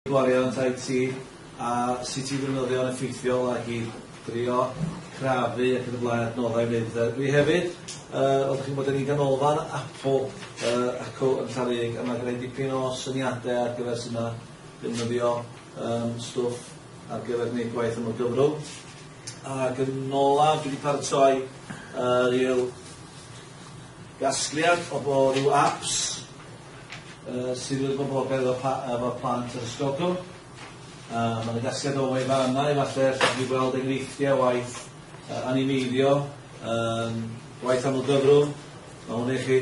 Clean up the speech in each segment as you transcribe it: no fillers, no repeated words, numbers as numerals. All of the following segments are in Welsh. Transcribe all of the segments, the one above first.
Gwariant IT a sut i ddefnyddio'n effeithiol ac i drio crafu ac yn y blaen adnoddau i wneud pethau. Dwi hefyd, fel dach chi'n gwybod, 'dan ni'n ganolfan Apple acw yn Llanrug, a ma' gennai dipyn o syniadau ar gyfer sut ma' defnyddio stwff ar gyfer gwneud gwaith amlgyfrwng. Ac yn olaf, dwi wedi paratoi ryw gasgliad o bo ryw apps sydd wedi bod yn boblogaidd efo plant yr ysgol. Mae 'na gasgliad o wefannau falle lle chi gweld enghreifftiau o waith animeiddio, gwaith amlgyfrwng, mae hwnna i chi.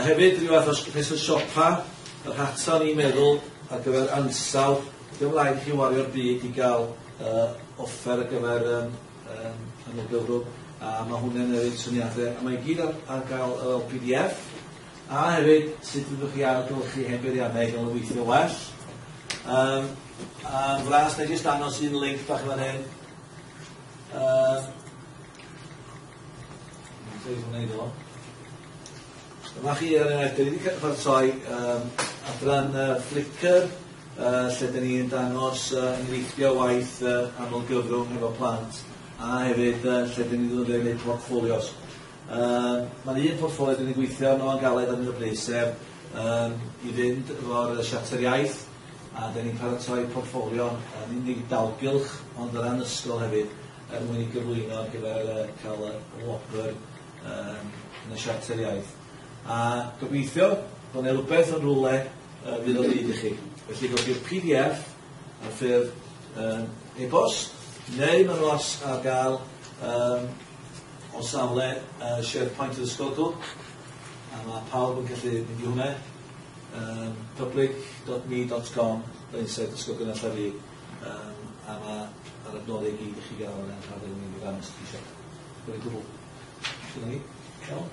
Hefyd, rhyw fath o rhestr siopa, yr rhata o'n i'n meddwl ar gyfer ansawdd. Dim rhaid i chi wario'r byd i gael offer ar gyfer amlgyfrwng, a mae hwnna'n rhoi syniadau, a mae i gyd ar gael fel PDF, a hefyd sut fyddwch chi ailgylchu hen beiriannau i gael nhw weithio well. A'n fras, na i jyst dangos un link bach fan hyn. Dyma chi, er enghraifft, dyn ni wedi paratoi adran Flickr, lle dyn ni'n dangos enghreifftiau o waith amlgyfrwng efo plant, a hefyd lle dyn ni'n ddefnyddio i wneud portffolios. Mae'n un portffolio dyn ni'n gweithio arno yn galed ar hyn o bryd, sef i fynd efo'r Siarter Iaith, a dyn ni'n paratoi portffolio yn unig dalgylch, ond o ran ysgol hefyd, er mwyn i gyflwyno ar gyfer cael y wobr yn y Siarter Iaith. A gobeithio bod yna rhywbeth yn rhywle fydd o fudd i chi. Felly gewch chi'r PDF ar ffurf e-bost, neu maen nhw ar gael o safle SharePoint yr ysgol cw, a mae pawb yn gallu mynd i hwnna, public.me.com, insert Ysgol Gynradd Llanrug, a mae yr adnoddau i gyd i chi gael yna, a dwi'n mynd i ddangos chi eisiau. Dyna gwbl. Dyna ni. Iawn.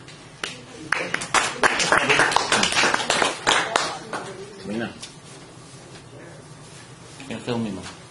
Ti'n mynd? Ti'n ffilmio nhw?